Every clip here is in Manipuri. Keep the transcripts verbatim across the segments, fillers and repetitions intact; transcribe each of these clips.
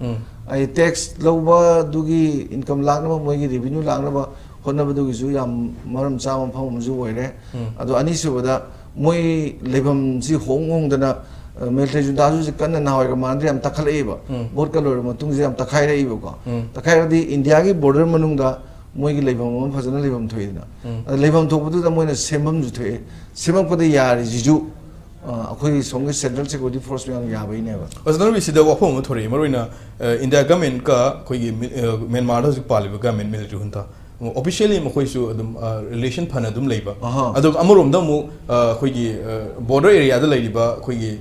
ꯎꯝ꯫ ꯑꯩ ꯇꯦꯛꯁ ꯂꯧꯕꯗꯨꯒꯤ ꯏꯟꯀꯝ ꯂꯥꯛꯅꯕ, ꯃꯣꯏꯒꯤ ꯔꯦꯚꯤꯅ꯭ꯌꯨ ꯂꯥꯛꯅꯕ ꯍꯣꯠꯅꯕꯗꯨꯒꯤꯁꯨ ꯌꯥꯝ ꯃꯔꯝ ꯆꯥꯕ ꯃꯐꯝ ꯑꯃꯁꯨ ꯑꯣꯏꯔꯦ꯫ ꯎꯝ꯫ ꯑꯗꯣ ꯑꯅꯤꯁꯨꯕꯗ ꯃꯣꯏ ꯂꯩꯐꯝꯁꯤ ꯍꯣꯡ ꯍꯣꯡꯗꯅ, ꯑ, ꯃꯤꯂꯤꯇꯔꯤ ꯖꯨꯟꯇꯥꯁꯨ ꯍꯧꯖꯤꯛ ꯀꯟꯅ ꯅꯍꯥꯟꯋꯥꯏꯒ ꯃꯥꯟꯅꯗ꯭ꯔꯦ, ꯌꯥꯝ ꯇꯛꯈꯠꯂꯛꯏꯕ꯫ ꯎꯝ꯫ ꯚꯣꯠꯀ ꯂꯣꯏꯔꯕ ꯃꯇꯨꯡꯁꯤꯗ ꯌꯥꯝ ꯇꯛꯈꯥꯏꯔꯛꯏꯕꯀꯣ꯫ ꯎꯝ꯫ ꯇꯛꯈꯥꯏꯔꯗꯤ ꯏꯟꯗꯤꯌꯥꯒꯤ ꯕꯣꯔꯗꯔ ꯃꯅꯨꯡꯗ ꯃꯣꯏꯒꯤ ꯂꯩꯐꯝ ꯑꯃ ꯐꯖꯅ ꯂꯩꯐꯝ ꯊꯣꯛꯏꯗꯅ꯫ ꯎꯝ꯫ ꯑꯗ ꯂꯩꯐꯝ ꯊꯣꯛꯄꯗꯨꯗ ꯃꯣꯏꯅ ꯁꯦꯝꯐꯝꯁꯨ ꯊꯣꯛꯑꯦ꯫ ꯁꯦꯝꯃꯛꯄꯗ ꯌꯥꯔꯤꯁꯤꯁꯨ, ꯑ, ꯑꯩꯈꯣꯏ ꯁꯣꯝꯒꯤ ꯁꯦꯟꯇ꯭ꯔꯦꯜ ꯁꯦꯀ꯭ꯌꯨꯔꯤꯇꯤ ꯐꯣꯔꯁ ꯃꯌꯥꯝ ꯌꯥꯕꯩꯅꯦꯕ꯫ ꯑꯁ, ꯅꯪꯒꯤ ꯁꯤꯗ ꯋꯥꯐꯝ ꯑꯃ ꯊꯣꯔꯛꯑꯦ꯫ ꯃꯔꯨ ꯑꯣꯏꯅ, ꯑ, ꯏꯟꯗꯤꯌꯥ ꯒꯃꯦꯟꯀ ꯑꯩꯈꯣꯏꯒꯤ ꯃꯤ-, ꯑ, ꯃ꯭ꯌꯥꯟꯃꯥꯔꯗ ꯍꯧꯖꯤꯛ ꯄꯥꯜꯂꯤꯕ ꯒꯃꯦꯟ ꯃꯤꯂꯤꯇꯔꯤ ꯍꯨꯟꯇꯥ, ꯑꯣꯐꯤꯁꯤꯌꯦꯜꯂꯤ ꯃꯈꯣꯏꯁꯨ ꯑꯗꯨꯝ, ꯑ, ꯔꯤꯂꯦꯁꯟ ꯐꯅ ꯑꯗꯨꯝ ꯂꯩꯕ꯫ ꯑꯍꯥ꯫ ꯑꯗꯨꯒ ꯑꯃꯔꯣꯝꯗ ꯑꯃꯨꯛ, ꯑ, ꯑꯩꯈꯣꯏꯒꯤ, ꯑ, ꯕꯣꯔꯗꯔ ꯑꯦꯔꯤꯌꯥꯗ ꯂꯩꯔꯤꯕ ꯑꯩꯈꯣꯏꯒꯤ,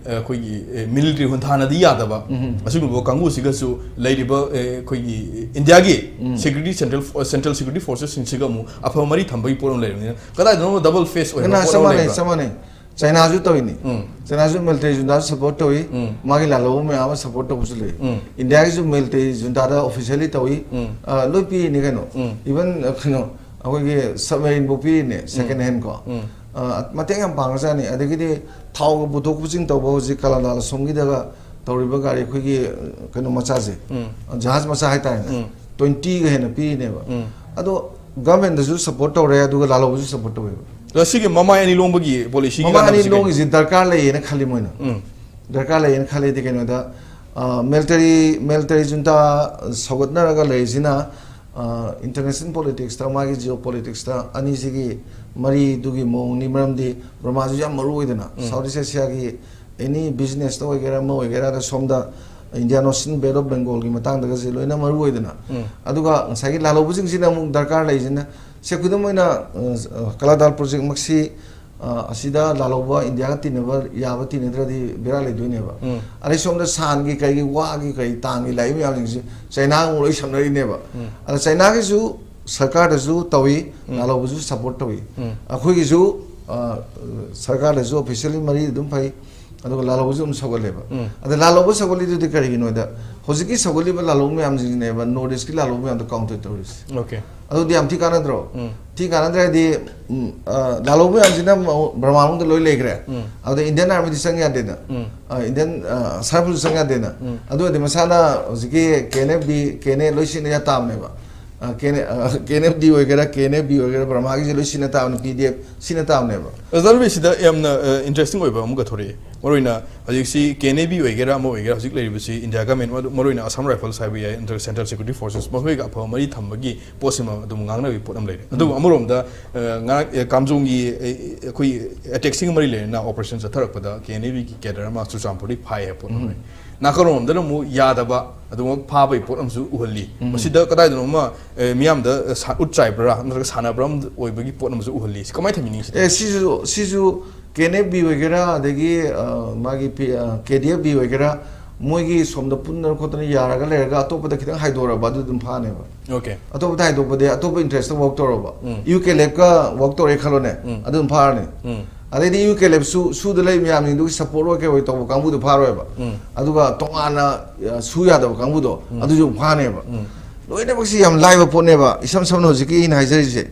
ꯑ, ꯑꯩꯈꯣꯏꯒꯤ, ꯑ, ꯃꯤꯂꯤꯇꯔꯤ ꯍꯨꯟꯊꯥꯅꯗꯤ ꯌꯥꯗꯕ, ꯎꯝ꯫ ꯑꯁꯤꯒꯨꯝꯕ ꯀꯥꯡꯕꯨꯁꯤꯒꯁꯨ ꯂꯩꯔꯤꯕ, ꯑ, ꯑꯩꯈꯣꯏꯒꯤ ꯏꯟꯗꯤꯌꯥꯒꯤ ꯎꯝ꯫ ꯁꯦꯀ꯭ꯌꯨꯔꯤꯇꯤ, ꯁꯦꯟꯇ꯭ꯔꯦꯜ ꯐꯣ-, ꯁꯦꯟꯇ꯭ꯔꯦꯜ ꯁꯦꯀ꯭ꯌꯨꯔꯤꯇꯤ ꯐꯣꯔꯁꯦꯁꯁꯤꯡꯁꯤꯒ ꯑꯃꯨꯛ ꯑꯐꯕ ꯃꯔꯤ ꯊꯝꯕꯒꯤ ꯄꯣꯠ ꯑꯃ ꯂꯩꯔꯕꯅꯤꯅ, ꯀꯗꯥꯏꯗꯅꯣ ꯗꯕꯜ ꯐꯦꯁ ꯑꯣꯏꯕ ꯀꯅꯥ ꯄꯣꯠ ꯆꯞ ꯑꯃ ꯃꯥꯟꯅꯩ, ꯂꯩꯕ꯭ꯔꯥ? ꯆꯞ ꯃꯥꯟꯅꯩ꯫ ꯆꯥꯏꯅꯥꯁꯨ ꯇꯧꯔꯤꯅꯤ꯫ ꯎꯝ꯫ ꯆꯥꯏꯅꯥꯁꯨ ꯃꯤꯂꯤꯇꯔꯤ ꯖꯨꯟꯇꯥꯁꯨ ꯁꯄꯣꯔꯠ ꯇꯧꯏ, ꯎꯝ꯫ ꯃꯥꯒꯤ ꯂꯥꯜꯍꯧꯕ ꯃꯌꯥꯝ ꯑꯃ ꯁꯄꯣꯔꯠ ꯇꯧꯕꯁꯨ ꯂꯩ꯫ ꯎꯝ꯫ ꯏꯟꯗꯤꯌꯥꯒꯤꯁꯨ ꯃꯤꯂꯤꯇꯔꯤ ꯖꯨꯟꯇꯥꯗ ꯑꯣꯐꯤꯁꯤꯌꯦꯜꯂꯤ ꯇꯧꯏ꯫ ꯎꯝ꯫ ꯑ, ꯂꯣꯏ ꯄꯤꯔꯤꯅꯤ ꯀꯩꯅꯣ꯫ ꯎꯝ꯫ ꯏꯚꯟ, ꯑ, ꯀꯩꯅꯣ, ꯑꯩꯈꯣꯏꯒꯤ ꯁꯕꯃꯦꯔꯤꯟꯕꯨ ꯄꯤꯔꯤꯅꯦ, ꯁꯦꯀꯦꯟ ꯍꯦꯟ ꯀꯣ꯫ ꯎꯝ꯫ ꯑ, ꯃꯇꯦꯡ ꯌꯥꯝ ꯄꯥꯡꯉꯖꯥꯠꯅꯤ꯫ ꯑꯗꯒꯤꯗꯤ ꯊꯥꯎꯒ ꯄꯨꯊꯣꯛ ꯄꯨꯁꯤꯟ ꯇꯧꯕ ꯍꯧꯖꯤꯛ ꯀꯂꯥꯗꯥꯜ ꯑꯁꯣꯝꯒꯤꯗꯒ ꯇꯧꯔꯤꯕ ꯒꯥꯔꯤ ꯑꯩꯈꯣꯏꯒꯤ, ꯑ, ꯀꯩꯅꯣ ꯃꯆꯥꯁꯦ, ꯎꯝ꯫ ꯖꯍꯥꯖ ꯃꯆꯥ ꯍꯥꯏꯇꯥꯔꯦꯅꯦ, ꯎꯝ꯫ ꯇ꯭ꯋꯦꯟꯇꯤꯒ ꯍꯦꯟꯅ ꯄꯤꯔꯤꯅꯦꯕ꯫ ꯎꯝ꯫ ꯑꯗꯣ ꯒꯚꯔꯟꯃꯦꯟꯗꯁꯨ ꯁꯄꯣꯔꯠ ꯇꯧꯔꯦ, ꯑꯗꯨꯒ ꯂꯥꯜꯍꯧꯕꯁꯨ ꯁꯄꯣꯔꯠ ꯇꯧꯋꯦꯕ꯫ ꯑꯗꯣ ꯁꯤꯒꯤ ꯃꯃꯥꯏ ꯑꯅꯤ ꯂꯣꯡꯕꯒꯤ ꯄꯣꯂꯤꯁꯤꯒꯤ ꯃꯃꯥꯏ ꯑꯅꯤ ꯀꯥꯟꯅꯕꯁꯤ ꯀꯩꯅꯣ? ꯂꯣꯡꯉꯤꯁꯤ ꯗꯔꯀꯥꯔ ꯂꯩꯌꯦꯅ ꯈꯜꯂꯤ ꯃꯣꯏꯅ꯫ ꯎꯝ꯫ ꯗꯔꯀꯥꯔ ꯂꯩꯌꯦꯅ ꯈꯜꯂꯤꯗꯤ ꯀꯩꯅꯣꯗ, ꯑ, ꯃꯤꯂꯤꯇꯔꯤ, ꯃꯤꯂꯤꯇꯔꯤ ꯖꯨꯟꯇꯥ ꯁꯧꯒꯠꯅꯔꯒ ꯂꯩꯔꯤꯁꯤꯅ, ꯑ, ꯏꯟꯇꯔꯅꯦꯁꯅꯦꯜ ꯄꯣꯂꯤꯇꯤꯛꯁꯇ, ꯃꯥꯒꯤ ꯖꯤꯑꯣ ꯄꯣꯂꯤꯇꯤꯛꯁꯇ ꯑꯅꯤꯁꯤꯒꯤ ꯃꯔꯤꯗꯨꯒꯤ ꯃꯑꯣꯡꯅꯤ꯫ ꯃꯔꯝꯗꯤ ꯕꯔꯃꯥꯁꯤꯁꯨ ꯌꯥꯝ ꯃꯔꯨ ꯑꯣꯏꯗꯅ, ꯎꯝ꯫ ꯁꯥꯎꯠ ꯏꯁ ꯑꯦꯁꯤꯌꯥꯒꯤ ꯑꯦꯅꯤ ꯕꯤꯖꯤꯅꯦꯁꯇ ꯑꯣꯏꯒꯦꯔꯥ, ꯑꯃ ꯑꯣꯏꯒꯦꯔꯥ, ꯑꯗ ꯁꯣꯝꯗ ꯏꯟꯗꯤꯌꯥꯟ ꯑꯣꯁꯤꯟ, ꯕꯦ ꯑꯣꯐ ꯕꯦꯡꯒꯣꯜꯒꯤ ꯃꯇꯥꯡꯗꯒꯁꯦ ꯂꯣꯏꯅ ꯃꯔꯨ ꯑꯣꯏꯗꯅ꯫ ꯎꯝ꯫ ꯑꯗꯨꯒ ꯉꯁꯥꯏꯒꯤ ꯂꯥꯜꯍꯧꯕꯁꯤꯡꯁꯤꯅ ꯑꯃꯨꯛ ꯗꯔꯀꯥꯔ ꯂꯩꯁꯤꯅ, ꯁꯦ, ꯈꯨꯗꯝ ꯑꯣꯏꯅ, ꯑ, ꯀꯂꯥꯗꯥꯜ ꯄ꯭ꯔꯣꯖꯦꯛꯃꯛꯁꯤ, ꯑ, ꯑꯁꯤꯗ ꯂꯥꯜꯍꯧꯕ ꯏꯟꯗꯤꯌꯥꯒ ꯇꯤꯟꯅꯕ ꯌꯥꯕ, ꯇꯤꯟꯅꯗ꯭ꯔꯗꯤ ꯕꯦꯔꯥ ꯂꯩꯗꯣꯏꯅꯦꯕ꯫ ꯎꯝ꯫ ꯑꯗꯩ ꯁꯣꯝꯗ ꯁꯥꯟꯒꯤ, ꯀꯩꯒꯤ, ꯋꯥꯒꯤ, ꯀꯩ ꯇꯥꯡꯒꯤ ꯂꯥꯛꯏ ꯃꯌꯥꯝꯁꯤꯡꯁꯤ ꯆꯩꯅꯥꯒ ꯑꯃꯨꯛ ꯂꯣꯏ ꯁꯝꯅꯔꯤꯅꯦꯕ꯫ ꯎꯝ꯫ ꯑꯗ ꯆꯩꯅꯥꯒꯤꯁꯨ ꯁꯔꯀꯥꯔꯗꯁꯨ ꯇꯧꯏ, ꯎꯝ꯫ ꯂꯥꯜꯍꯧꯕꯁꯨ ꯁꯄꯣꯔꯠ ꯇꯧꯏ꯫ ꯎꯝ꯫ ꯑꯩꯈꯣꯏꯒꯤꯁꯨ, ꯑ, ꯁꯔꯀꯥꯔꯗꯁꯨ ꯑꯣꯐꯤꯁꯤꯌꯦꯜꯂꯤ ꯃꯔꯤ ꯑꯗꯨꯝ ꯐꯩ, ꯑꯗꯨꯒ ꯂꯥꯜꯍꯧꯕꯁꯨ ꯑꯗꯨꯝ ꯁꯧꯒꯠꯂꯦꯕ꯫ ꯎꯝ꯫ ꯑꯗ ꯂꯥꯜꯍꯧꯕ ꯁꯧꯒꯠꯂꯤꯗꯨꯗꯤ ꯀꯔꯤꯒꯤꯅꯣꯗ, ꯍꯧꯖꯤꯛꯀꯤ ꯁꯧꯒꯠꯂꯤꯕ ꯂꯥꯜꯍꯧ ꯃꯌꯥꯝꯁꯤꯅꯦꯕ ꯅꯣꯔꯠ ꯏꯁꯀꯤ ꯂꯥꯜꯍꯧ ꯃꯌꯥꯝꯗꯣ ꯀꯥꯎꯟꯇꯔ ꯇꯧꯔꯤꯁꯦ꯫ ꯑꯣꯀꯦ꯫ ꯑꯗꯨꯗꯤ ꯌꯥꯝ ꯊꯤ ꯀꯥꯟꯅꯗ꯭ꯔꯣ? ꯎꯝ꯫ ꯊꯤ ꯀꯥꯟꯅꯗ꯭ꯔꯦ ꯍꯥꯏꯗꯤ, ꯎꯝ, ꯑ, ꯂꯥꯜꯍꯧ ꯃꯌꯥꯝꯁꯤꯅ ꯕꯔꯃꯥ ꯃꯅꯨꯡꯗ ꯂꯣꯏ ꯂꯩꯈ꯭ꯔꯦ꯫ ꯎꯝ꯫ ꯑꯗ ꯏꯟꯗꯤꯌꯟ ꯑꯥꯔꯃꯤꯗꯤ ꯆꯪ ꯌꯥꯗꯦꯅ꯫ ꯎꯝ꯫ ꯑ, ꯏꯟꯗꯤꯌꯟ, ꯑ, ꯁꯥꯔꯐꯁꯨ ꯆꯪ ꯌꯥꯗꯦꯅ꯫ ꯎꯝ꯫ ꯑꯗꯨ ꯑꯣꯏꯔꯗꯤ ꯃꯁꯥꯅ ꯍꯧꯖꯤꯛꯀꯤ K N F B, K N A ꯂꯣꯏ ꯁꯤꯖꯤꯟꯅ ꯌꯥ ꯇꯥꯕꯅꯦꯕ꯫ ꯑ, ꯀꯦ ꯑꯦꯟ ꯑꯦ, ꯑ, ꯀꯦ ꯑꯦꯟ ꯑꯦꯐ ꯗꯤ ꯑꯣꯏꯒꯦꯔꯥ, ꯀꯦ ꯑꯦꯟ ꯑꯦꯐ ꯕꯤ ꯑꯣꯏꯒꯦꯔꯥ, ꯕꯔꯃꯥꯒꯤꯁꯦ ꯂꯣꯏ ꯁꯤꯖꯤꯟꯅ ꯇꯥꯕꯅꯤ, ꯄꯤ ꯗꯤ ꯑꯦꯐ ꯁꯤꯖꯤꯟꯅ ꯇꯥꯕꯅꯦꯕ꯫ ꯑꯣꯖꯥ ꯔꯕꯤ, ꯁꯤꯗ ꯌꯥꯝꯅ ꯏꯟꯇꯔꯦꯁꯇꯤꯡ ꯑꯣꯏꯕ ꯑꯃꯒ ꯊꯣꯔꯛꯑꯦ꯫ ꯃꯔꯨꯑꯣꯏꯅ ꯍꯧꯖꯤꯛꯁꯤ ꯀꯦ ꯑꯦꯟ ꯑꯦ ꯕꯤ ꯑꯣꯏꯒꯦꯔꯥ ꯑꯃ ꯑꯣꯏꯒꯦꯔꯥ, ꯍꯧꯖꯤꯛ ꯂꯩꯔꯤꯕꯁꯤ ꯏꯟꯗꯤꯌꯥ ꯒꯃꯦꯟ, ꯃꯔꯨ- ꯃꯔꯨꯑꯣꯏꯅ ꯑꯁꯥꯝ ꯔꯥꯏꯐꯜꯁ ꯍꯥꯏꯕ ꯌꯥꯏ, ꯅꯠꯇ꯭ꯔꯒ ꯁꯦꯟꯇ꯭ꯔꯦꯜ ꯁꯦꯀ꯭ꯌꯨꯔꯤꯇꯤ ꯐꯣꯔꯁꯦꯁ, ꯃꯈꯣꯏꯒ ꯑꯐꯕ ꯃꯔꯤ ꯊꯝꯕꯒꯤ ꯄꯣꯠꯁꯤꯃ ꯑꯗꯨꯝ ꯉꯥꯡꯅꯕꯒꯤ ꯄꯣꯠ ꯑꯃ ꯂꯩꯔꯦ꯫ ꯑꯗꯨꯕꯨ ꯑꯃꯔꯣꯝꯗ, ꯑ, ꯉꯔꯥꯡ, ꯑ, ꯀꯥꯝꯖꯣꯡꯒꯤ, ꯑ, ꯑꯩꯈꯣꯏ ꯑꯦꯇꯦꯛꯁꯤꯡꯒ ꯃꯔꯤ ꯂꯩꯅꯅ ꯑꯣꯄꯔꯦꯁꯟ ꯆꯠꯊꯔꯛꯄꯗ ꯀꯦ ꯑꯦꯟ ꯑꯦ ꯕꯤꯒꯤ ꯀꯦꯗꯔ ꯑꯃ ꯆꯨꯔꯆꯥꯟꯄꯨꯔꯗꯒꯤ ꯐꯥꯏ ꯍꯥꯏꯕ ꯄꯣꯠ ꯑꯃ ꯂꯩ꯫ ꯅꯥꯀꯜꯔꯣꯝꯗꯅ ꯑꯃꯨꯛ ꯌꯥꯗꯕ ꯑꯗꯨꯃꯛ ꯐꯥꯕꯒꯤ ꯄꯣꯠ ꯑꯃꯁꯨ ꯎꯍꯜꯂꯤ꯫ ꯃꯁꯤꯗ ꯀꯗꯥꯏꯗꯅꯣ ꯑꯃ, ꯑ, ꯃꯤꯌꯥꯝꯗ, ꯑ, ꯁꯥ- ꯎꯠ ꯆꯥꯏꯕ꯭ꯔꯥ ꯅꯠꯇ꯭ꯔꯒ ꯁꯥꯟꯅꯕ꯭ꯔꯥ ꯑꯃ ꯑꯣꯏꯕꯒꯤ ꯄꯣꯠ ꯑꯃꯁꯨ ꯎꯍꯜꯂꯤ꯫ ꯁꯤ ꯀꯃꯥꯏꯅ ꯊꯝꯕꯤꯅꯤꯡꯉꯤ ꯁꯤꯗ? ꯑꯦ, ꯁꯤꯁꯨ, ꯁꯤꯁꯨ ꯀꯦ ꯑꯦꯟ ꯑꯦꯐ ꯕꯤ ꯑꯣꯏꯒꯦꯔꯥ, ꯑꯗꯒꯤ, ꯑ, ꯃꯥꯒꯤ ꯄꯤ-, ꯑ, ꯀꯦ ꯗꯤ ꯑꯦꯐ ꯕꯤ ꯑꯣꯏꯒꯦꯔꯥ, ꯃꯣꯏꯒꯤ ꯁꯣꯝꯗ ꯄꯨꯟꯗꯅ ꯈꯣꯠꯇꯅ ꯌꯥꯔꯒ ꯂꯩꯔꯒ ꯑꯇꯣꯞꯄꯗ ꯈꯤꯇꯪ ꯍꯥꯏꯗꯣꯔꯕ ꯑꯗꯨ ꯑꯗꯨꯝ ꯐꯥꯅꯦꯕ꯫ ꯑꯣꯀꯦ꯫ ꯑꯇꯣꯞꯄꯗ ꯍꯥꯏꯗꯣꯛꯄꯗꯤ ꯑꯇꯣꯞꯄ ꯏꯟꯇꯔꯦꯁꯇ ꯋꯥꯛ ꯇꯧꯔꯕ꯫ ꯎꯝ꯫ ꯌꯨ ꯀꯦ ꯂꯦꯞꯀ ꯋꯥꯛ ꯇꯧꯔꯦ ꯈꯜꯂꯣꯅꯦ, ꯎꯝ꯫ ꯑꯗꯨ ꯑꯗꯨꯝ ꯐꯥꯔꯅꯤ꯫ ꯎꯝ꯫ ꯑꯗꯩꯗꯤ ꯌꯨ ꯀꯦ ꯂꯦꯞ ꯁꯨ-, ꯁꯨꯗ ꯂꯩ ꯃꯌꯥꯝꯁꯤꯡꯗꯨꯒꯤ ꯁꯄꯣꯔꯠ ꯑꯣꯏ ꯀꯩ ꯑꯣꯏ ꯇꯧꯕ ꯀꯥꯡꯕꯨꯗꯣ ꯐꯥꯔꯣꯏꯕ꯫ ꯎꯝ꯫ ꯑꯗꯨꯒ ꯇꯣꯉꯥꯟꯅ, ꯑ, ꯁꯨ ꯌꯥꯗꯕ ꯀꯥꯡꯕꯨꯗꯣ, ꯎꯝ꯫ ꯑꯗꯨꯁꯨ ꯑꯃꯨꯛ ꯐꯥꯅꯦꯕ꯫ ꯎꯝ꯫ ꯂꯣꯏꯅꯃꯛꯁꯤ ꯌꯥꯝ ꯂꯥꯏꯕ ꯄꯣꯠꯅꯦꯕ꯫ ꯏꯁꯝ ꯁꯝꯅ ꯍꯧꯖꯤꯛꯀꯤ ꯑꯩꯅ ꯍꯥꯏꯖꯔꯤꯁꯦ,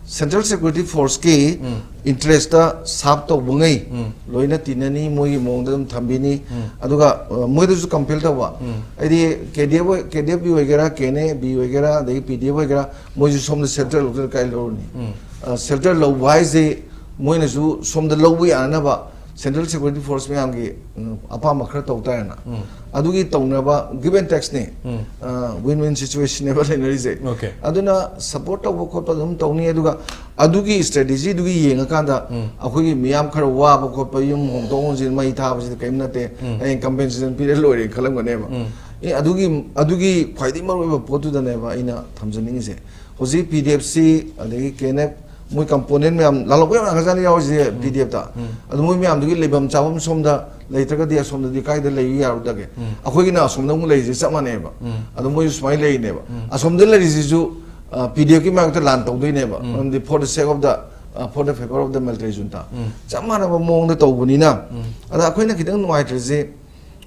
ꯁꯦꯟꯇ꯭ꯔꯦꯜ ꯁꯦꯀ꯭ꯌꯨꯔꯤꯇꯤ ꯐꯣꯔꯁꯀꯤ ꯎꯝ꯫ ꯏꯟꯇꯔꯦꯁꯇ ꯁꯥꯔꯞ ꯇꯧꯕꯉꯩ ꯎꯝ꯫ ꯂꯣꯏꯅ ꯇꯤꯟꯅꯅꯤ, ꯃꯣꯏꯒꯤ ꯃꯑꯣꯡꯗ ꯑꯗꯨꯝ ꯊꯝꯕꯤꯅꯤ꯫ ꯎꯝ꯫ ꯑꯗꯨꯒ, ꯑ, ꯃꯣꯏꯗꯁꯨ ꯀꯝꯄꯦꯜ ꯇꯧꯕ꯫ ꯎꯝ꯫ ꯍꯥꯏꯗꯤ ꯀꯦ ꯗꯤ ꯑꯦꯐ ꯑꯣꯏ-, ꯀꯦ ꯗꯤ ꯑꯦꯐ ꯕꯤ ꯑꯣꯏꯒꯦꯔꯥ, ꯀꯦ ꯑꯦꯟ ꯑꯦ ꯕꯤ ꯑꯣꯏꯒꯦꯔꯥ, ꯑꯗꯒꯤ ꯄꯤ ꯗꯤ ꯑꯦꯐ ꯑꯣꯏꯒꯦꯔꯥ, ꯃꯣꯏꯁꯨ ꯁꯣꯝꯗ ꯁꯦꯜꯇꯔ ꯂꯧꯗꯅ ꯀꯥꯏ ꯂꯧꯔꯅꯤ? ꯎꯝ꯫ ꯑ, ꯁꯦꯜꯇꯔ ꯂꯧꯕ ꯍꯥꯏꯁꯦ ꯃꯣꯏꯅꯁꯨ ꯁꯣꯝꯗ ꯂꯧꯕ ꯌꯥꯅꯅꯕ ꯁꯦꯟꯇ꯭ꯔꯦꯜ ꯁꯦꯀ꯭ꯌꯨꯔꯤꯇꯤ ꯐꯣꯔꯁ ꯃꯌꯥꯝꯒꯤ, ꯎꯝ, ꯑꯄꯥꯝꯕ ꯈꯔ ꯇꯧ ꯇꯥꯔꯦꯅ꯫ ꯎꯝ꯫ ꯑꯗꯨꯒꯤ ꯇꯧꯅꯕ give and takes ꯅꯤ꯫ ꯎꯝ꯫ ꯑ, win win situation ꯅꯦꯕ ꯂꯩꯅꯔꯤꯁꯦ꯫ ꯑꯣꯀꯦ꯫ ꯑꯗꯨꯅ ꯁꯄꯣꯔꯠ ꯇꯧꯕ ꯈꯣꯠꯄ ꯑꯗꯨꯝ ꯇꯧꯅꯤ, ꯑꯗꯨꯒ ꯑꯗꯨꯒꯤ ꯁ꯭ꯇ꯭ꯔꯦꯇꯦꯖꯤꯗꯨꯒꯤ ꯌꯦꯡꯉꯀꯥꯟꯗ ꯎꯝ꯫ ꯑꯩꯈꯣꯏꯒꯤ ꯃꯤꯌꯥꯝ ꯈꯔ ꯋꯥꯕ ꯈꯣꯠꯄ, ꯌꯨꯝ ꯍꯣꯡꯗꯣꯛ ꯍꯣꯡꯖꯤꯟ ꯃꯩ ꯊꯥꯕꯁꯤꯗꯤ ꯀꯔꯤꯝ ꯅꯠꯇꯦ, ꯎꯝ꯫ ꯍꯌꯦꯡ ꯀꯝꯄꯦꯟꯁꯦꯁꯟ ꯄꯤꯔ ꯂꯣꯏꯔꯦ ꯈꯜꯂꯝꯒꯅꯦꯕ꯫ ꯎꯝ꯫ ꯑꯦ, ꯑꯗꯨꯒꯤ, ꯑꯗꯨꯒꯤ ꯈ꯭ꯋꯥꯏꯗꯒꯤ ꯃꯔꯨꯑꯣꯏꯕ ꯄꯣꯠꯇꯨꯗꯅꯦꯕ ꯑꯩꯅ ꯊꯝꯖꯅꯤꯡꯉꯤꯁꯦ꯫ ꯍꯧꯖꯤꯛ ꯄꯤ ꯗꯤ ꯑꯦꯐ ꯁꯤ, ꯑꯗꯒꯤ ꯀꯦ ꯑꯦꯟ ꯑꯦꯐ, ꯃꯣꯏ ꯀꯝꯄꯣꯅꯦꯟ ꯃꯌꯥꯝ, ꯂꯥꯜꯍꯧꯕ ꯌꯥꯝ ꯉꯥꯛꯇꯅꯤ ꯌꯥꯎꯔꯤꯁꯦ ꯄꯤ ꯗꯤ ꯑꯦꯐꯇ꯫ ꯎꯝ꯫ ꯑꯗꯨ ꯃꯣꯏ ꯃꯌꯥꯝꯗꯨꯒꯤ ꯂꯩꯐꯝ ꯆꯥꯐꯝ ꯁꯣꯝꯗ ꯂꯩꯇ꯭ꯔꯒꯗꯤ ꯑꯁꯣꯝꯗꯗꯤ ꯀꯥꯏꯗ ꯂꯩꯕ ꯌꯥꯔꯨꯗꯒꯦ? ꯎꯝ꯫ ꯑꯩꯈꯣꯏꯒꯤꯅ ꯑꯁꯣꯝꯗ ꯑꯃꯨꯛ ꯂꯩꯔꯤꯁꯦ ꯆꯞ ꯃꯥꯟꯅꯩꯕ꯫ ꯎꯝ꯫ ꯑꯗꯣ ꯃꯣꯏꯁꯨ ꯁꯨꯃꯥꯏꯅ ꯂꯩꯔꯤꯅꯦꯕ꯫ ꯎꯝ꯫ ꯑꯁꯣꯝꯗ ꯂꯩꯔꯤꯁꯤꯁꯨ, ꯑ, ꯄꯤ ꯗꯤ ꯑꯦꯐꯀꯤ ꯃꯥꯌꯣꯛꯇ ꯂꯥꯟ ꯇꯧꯗꯣꯏꯅꯦꯕ꯫ ꯎꯝ꯫ ꯃꯔꯝꯗꯤ for the sake of the, ꯑ, for the favor of the military junta꯫ ꯎꯝ꯫ ꯆꯞ ꯃꯥꯟꯅꯕ ꯃꯑꯣꯡꯗ ꯇꯧꯕꯅꯤꯅ, ꯎꯝ꯫ ꯑꯗ ꯑꯩꯈꯣꯏꯅ ꯈꯤꯇꯪ ꯅꯨꯡꯉꯥꯏꯇ꯭ꯔꯤꯁꯦ,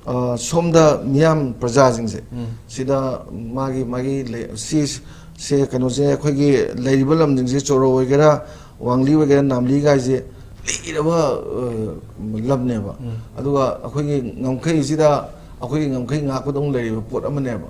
ꯑ, ꯁꯣꯝꯗ ꯃꯤꯌꯥꯝ ꯄ꯭ꯔꯖꯥꯁꯤꯡꯁꯦ ꯁꯤꯗ ꯃꯥꯒꯤ ꯃꯥꯒꯤ ꯂꯩ-, ꯁꯤ ꯁꯦ ꯀꯩꯅꯣꯁꯦ, ꯑꯩꯈꯣꯏꯒꯤ ꯂꯩꯔꯤꯕ ꯂꯝꯁꯤꯡꯁꯦ, ꯆꯣꯔꯣ ꯑꯣꯏꯒꯦꯔꯥ, ꯋꯥꯡꯂꯤ ꯑꯣꯏꯒꯦꯔꯥ, ꯅꯥꯝꯂꯤ ꯀꯥꯏꯁꯦ ꯂꯤꯔꯕ, ꯑ, ꯂꯝꯅꯦꯕ꯫ ꯑꯗꯨꯒ ꯑꯩꯈꯣꯏꯒꯤ ꯉꯝꯈꯩꯁꯤꯗ ꯑꯩꯈꯣꯏꯒꯤ ꯉꯝꯈꯩ ꯉꯥꯛꯄꯗꯧꯅ ꯂꯩꯔꯤꯕ ꯄꯣꯠ ꯑꯃꯅꯦꯕ꯫